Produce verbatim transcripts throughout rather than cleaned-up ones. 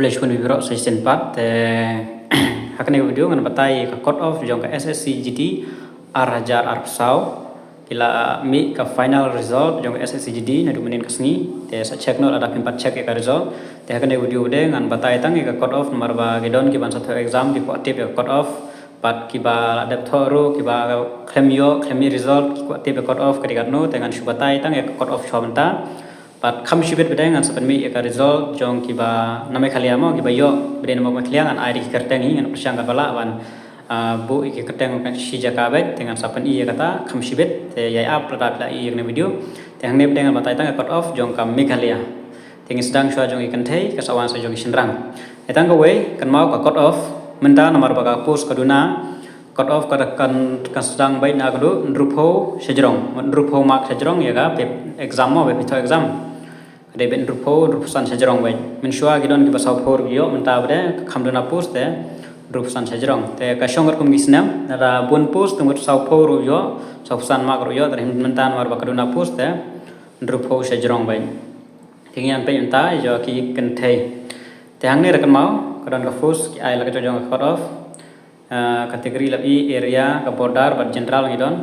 Khublei shibun ïa phi baroh sa shisien pat. Te ha kane ka video ngan batai ka cut off jong ka S S C G D ar hajar arphew saw. Ki la mih ka final result jong ka S S C G D naduh mynnin ka sngi. Te sa check noh lada phim pat check ïa ka result. Te ha kane ka video de ngan batai tang ïa ka cut off namar ba ki don kiban sa thoh exam ki kwah tip ïa ka cut off. Bad kiba la dep thoh ruh, kiba khlem ïoh, khlem mih result, ki kwah tip ïa ka cut off ka dei katno, te ngan shu batai tang ïa ka cut off shuwa mynta. Bad kham shibit pat de ngan sa pynmih ïa ka result jong kiba na Meghalaya mo, kiba ïoh, ba dei na Meghalaya ngan ai da ki kyrteng hi, ngan pyrshang katba lah ban, ah, buh ïa ki kyrteng kan shi jaka beit, te ngan sa pyni ïa kata, kham shibit, te ïai ap lada phi la ïohi ïa kane ka video. Te hangne pat de ngan batai tang ïa ka cut off jong ka Meghalaya. Te ngin sdang shuwa jong ki kynthei, ka sa wan sa jong ki shynrang. Te tang kawei, kynmaw ka cut off, mynta namar ba ka post ka duna, cut off ka kan, kan sdang beit na ka dei hynriewphew shajrong, hynriewphew mark shajrong ïa ka pep-, exam mo, pep thoh exam. Ka dei beit hynriewphew, hynriewphew san shajrong beit. Mynshuwa ki don kiba sawphew ruh ïoh, mynta pat de, ka kham duna post te, hynriewphew san shajrong. Te ka shong katkum ki snem, lada bun post, te mut sawphew ruh ïoh, sawphew san mark ruh ïoh, te mynta namar ba ka duna post te, hynriewphew shajrong beit. Te ngin ïa peit mynta ïa ki kynthei. Te hangne ruh kynmaw, ka don ka post, ki ai la ka jong jong ka cut off. Ah, category la i area, ka border, bad general ngi don.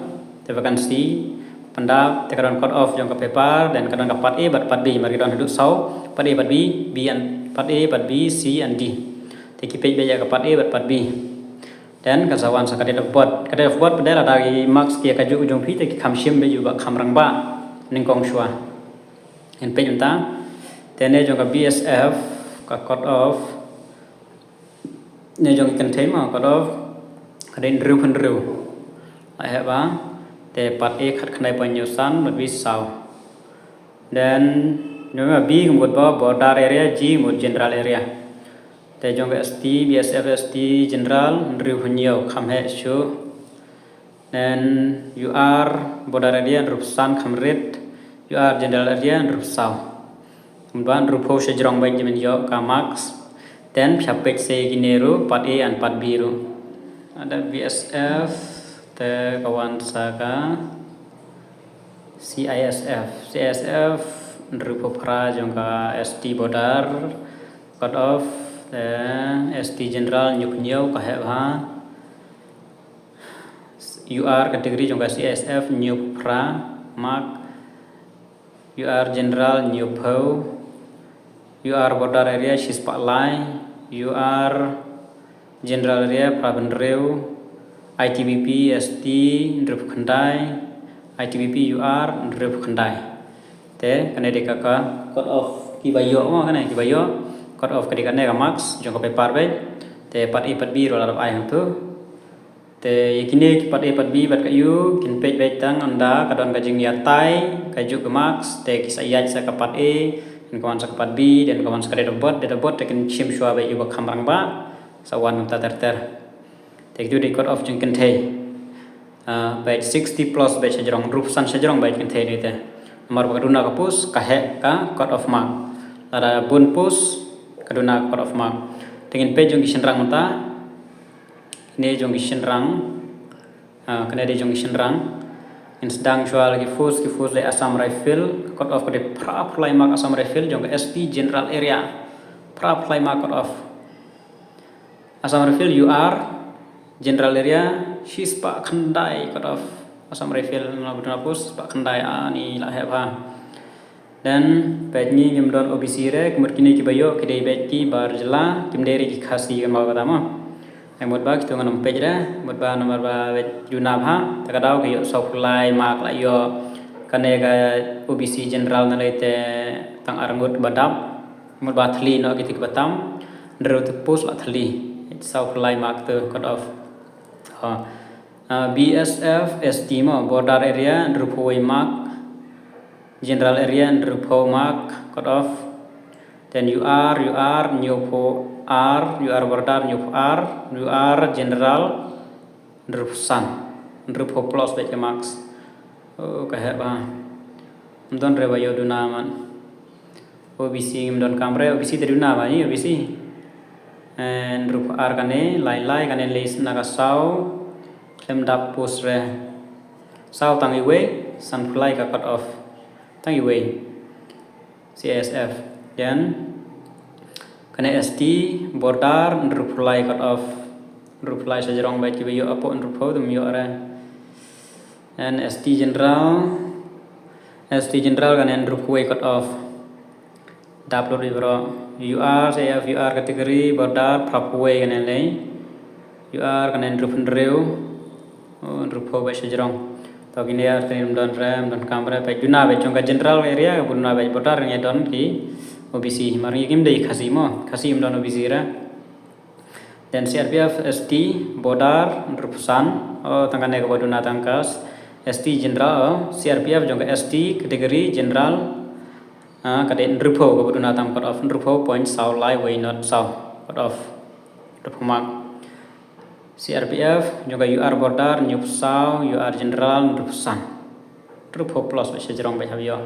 Te vacancy, pyndap, te ka don cut off jong ka paper, then ka don ka part A, bad part B, mar ki don haduh saw, part A, part B, B and part A, part B, C and D. Te ki peit beit ïa ka part A, bad part B. Then ka sa wan sa ka date of birth. Ka date of birth pat de lada ki marks ki ïa kajuh jong phi, te ki kham shim beit ïa u ba kham rangbah. Nyngkong shuwa. Ngin peit mynta. Te ne jong ka B S F, ka cut off. Ne jong ki kynthei mo, cut off. Ka dei hynriewphew hynriew. La heh ba. Te part A khatkhyndai point hynñiew san, bad B saw. Then, ne ma B ka mut ba border area, G ka mut general area. Te jong ka S T, B S F S T general, hynriewphew hynñiew, kham heh shuh. Then U R border area, hynriewphew san, kham rit. U R general area, hynriewphew saw. Kumba hynriewphew shajrong beit ki ban ïoh ka marks. Then phi hap peit sa kine ruh, part A and part B ruh. Lada B S F, te ka wan sa ka C I S F. C I S F, hynriewphew phra jong ka S T border, cut off, te S T general, hynñiewphew hynñiew, ka heh bha. U R category jong ka C I S F, hynñiewphew phra mark. U R general, hynñiewphew. U R border area, shispah lai. U R general area, phraphew hynriew. I T B P, S T, hynriewphew khyndai. I T B P, U R, hynriewphew khyndai. Te, kane dei ka, ka cut off kiba ïoh mo, kane kiba ïoh. Cut off ka dei kane ka marks jong ka paper beit. Te part A, part B ruh la dep ai hangto. Te ïa kine ki part A, part B bad ka U, kin peit beit tang ynda ka don ka jingïatai, kajuh ka marks, te ki sa ïaid sa ka part A, then ka wan sa ka part B, then ka wan sa ka date of birth, date of birth te kin shim shuwa beit ïa u ba kham rangbah, sa wan mynta ter ter. Te kitu dei cut off jong ki kynthei. Ah, beit sixty plus beit shajrong, hynriewphew san shajrong beit ki kynthei ne te. Namar ba ka duna ka post, ka heh ka cut off mark. Lada bun post, ka duna ka cut off mark. Te ngin peit jong ki shynrang mynta. Kine jong ki shynrang. Ah, kine dei jong ki shynrang. Ngin sdang shuwa la ki force, ki force dei Assam Rifle, cut off ka dei phraphew lai mark Assam Rifle, jong ka S T general area. Phraphew lai mark cut off. Assam Rifle U R, general area, shispah khyndai cut off. Assam Rifle, na butna post, shispah khyndai, ani la heh bha. Then, peit ngi ngim don O B C re, ka mut kine kiba ïoh, ki dei beit ki bar jylla, kim dei re ki Khasi kynmaw kata mo. Ai mut ba, kitu ngan ym peit re, mut ba namar ba beit duna bha, te ka daw ka ïoh sawphew lai mark la ïoh, kane ka O B C general na lei te tang arngut ba dap, mut ba thli noh kito kiba tam, hynriew te post la thli, sawphew lai mark tu cut off. Ha. Ah, B S F, S T mo, border area, hynriewphew wei mark. General area, hynriewphew mark, cut off. Then U R, U R, hynñiewphew ar, U R border, hynñiewphew ar, U R general, hynriewphew san. Hynriewphew plus beit ka marks. Oh, ka heh bha. Ym don re ba ïoh duna man. O B C ngim don kam re, O B C te duna ba ni, O B C. Eh, hynriewphew ar kane, lai lai kane lei na ka saw, khlem dap post re. Saw tang iwei, sanphew lai ka cut off. Tang iwei. C I S F. Then, Kane S T border hynriewphew lai cut off. Hynriewphew lai shajrong bad kiba ïoh hapoh hynriewphew te ym ïoh re. And S T general, S T general kane hynriewphew wei cut off. Dap lut ïa baroh. U R, C I F, U R category border phraphew wei kane lei. U R kane hynriewphew hynriew. Oh, hynriewphew bad shajrong. To kine ar kane ym don re, ym don kam re, peit duna bad jong ka general area, kaba duna bad border ngi don ki O B C, mar ngi kim dei Khasi mo, Khasi ym don O B C re. Then C R P F, S T border hynriewphew san, oh, tang kane kaba duna tang ka S T general, oh, C R P F jong ka S T category general, ah, ka dei hynriewphew kaba duna tang cut off, hynriewphew point saw lai wei not saw cut off. Hynriewphew mark. C R P F jong ka U R border hynñiewphew saw, U R general hynriewphew san. Hynriewphew plus bad shajrong bad hap ïoh.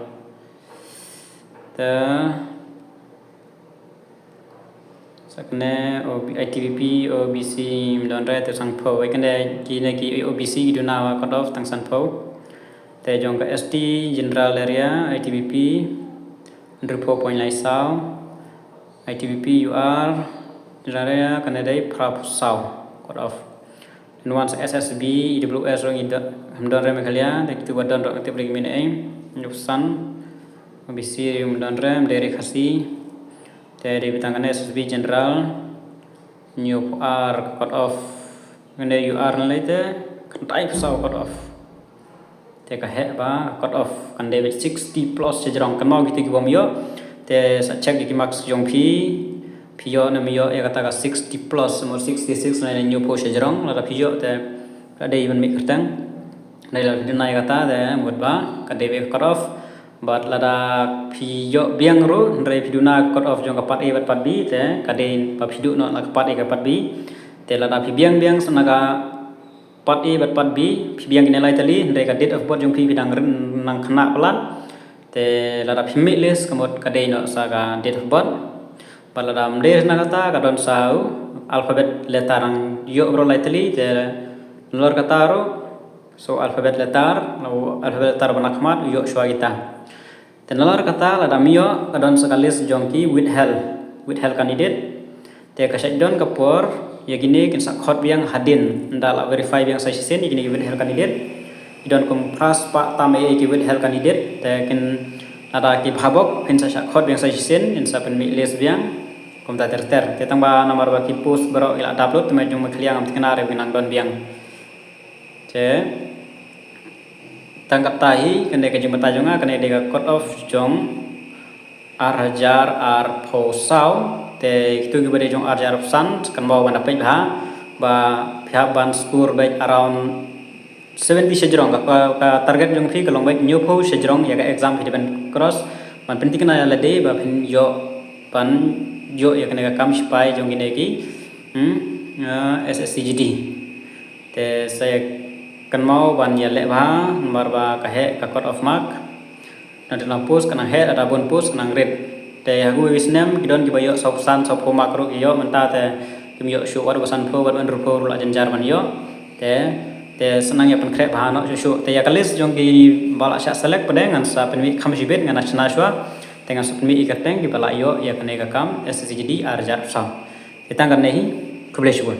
Te sa kane O B, I T B P, O B C ym don re, te sanphew. Wei kane kine ki O B C ki duna wa cut off tang sanphew. Te jong ka S T general area, I T B P hynriewphew point lai saw, I T B P U R general area kane dei phraphew saw cut off. Ngan wan sa S S B, E W S ruh ngi don, ym don re Meghalaya, te kitu ba don ruh nga tip re ki myn ei, hynñiewphew san, O B C ruh ym don re, ym dei re Khasi. Te dei beit tang kane S S B general, hynñiewphew ar cut off. Kane U R na lei te khyndai phew saw cut off. Te ka heh ba cut off kan dei beit sixty plus shajrong, kynmaw kito ki bym ïoh. Te sa check ïa ki marks jong phi, phi ïoh ne ym ïoh ïa kata ka sixty plus, mo sixty-six ne hynñiewphew shajrong, lada phi ïoh te ka dei ban mih kyrteng. Dei lada phi duna ïa kata te mut ba ka dei beit cut off. Bad lada phi ïoh biang ruh, hynrei phi duna cut off jong ka part A bad part B, te ka dei ba phi duh noh na ka part A ka part B. Te lada phi biang biang sa na ka part A bad part B, phi biang kine lai tylli, hynrei ka date of birth jong phi phi dang rim, nang khynnah palat. Te lada phi mih list ka mut ka dei noh sa ka date of birth. Bad lada ym dei na kata ka don sa u alphabet letter, nang ïoh baroh lai tylli, te nalor kata ruh, so alphabet letter, u alphabet letter ba na khmat u ïoh shuwa kita. Te nalor kata lada ym ïoh ka don sa ka list jong ki withheld, withheld candidate. Te ka shait don ka por ïa kine kin sa khot biang hadien ynda la verify biang sa shisien ïa kine ki withheld candidate. Ki don kum phra spah tam eh ki withheld candidate, te kin lada ki bha bok kin sa shah khot biang sa shisien, kin sa pynmih list biang kumta ter ter. Te tang ba namar ba ki post baroh ki la dap lut, te ma jong Meghalaya ngam thikna re ba kin nang don biang. Te tang kata hi, kane ka jingbatai jong nga, kane dei ka cut off jong ar hajar arphew saw. Te kito kiba dei jong ar hajar arphew san, kynmaw ban da peit bha ba phi hap ban score beit around seventy shajrong, ka, ka, ka target jong phi ka long beit hynñiewphew shajrong ïa ka exam phi dei ban cross, ban pynthikna ïa lade ba phin ïoh, ban ïoh ïa kane ka kam sipai jong kine ki, hmm, uh, S S C G D. Te sa ïa kynmaw ban ïaleh bha namar ba ka heh ka cut off mark. Lada nang post ka nang heh, lada bun post ka nang rit. Te ha kawei ka snem ki don kiba ïoh sawphew san, sawphew mark ruh ki ïoh, mynta te kim ïoh shuh, wat ba sanphew, wat ba hynriewphew ruh la jynjar ban ïoh. Te, te sa nang ïa pynkhreh bha noh shuh shuh. Te ïa ka list jong kiba la shah select pat de ngan sa pynmih kham shibit, ngan sa shna shuwa. Te ngan sa pynmih ïa ka kyrteng kiba la ïoh ïa kane ka kam S S C G D ar hajar arphew saw. Te tang kane hi, khublei shibun.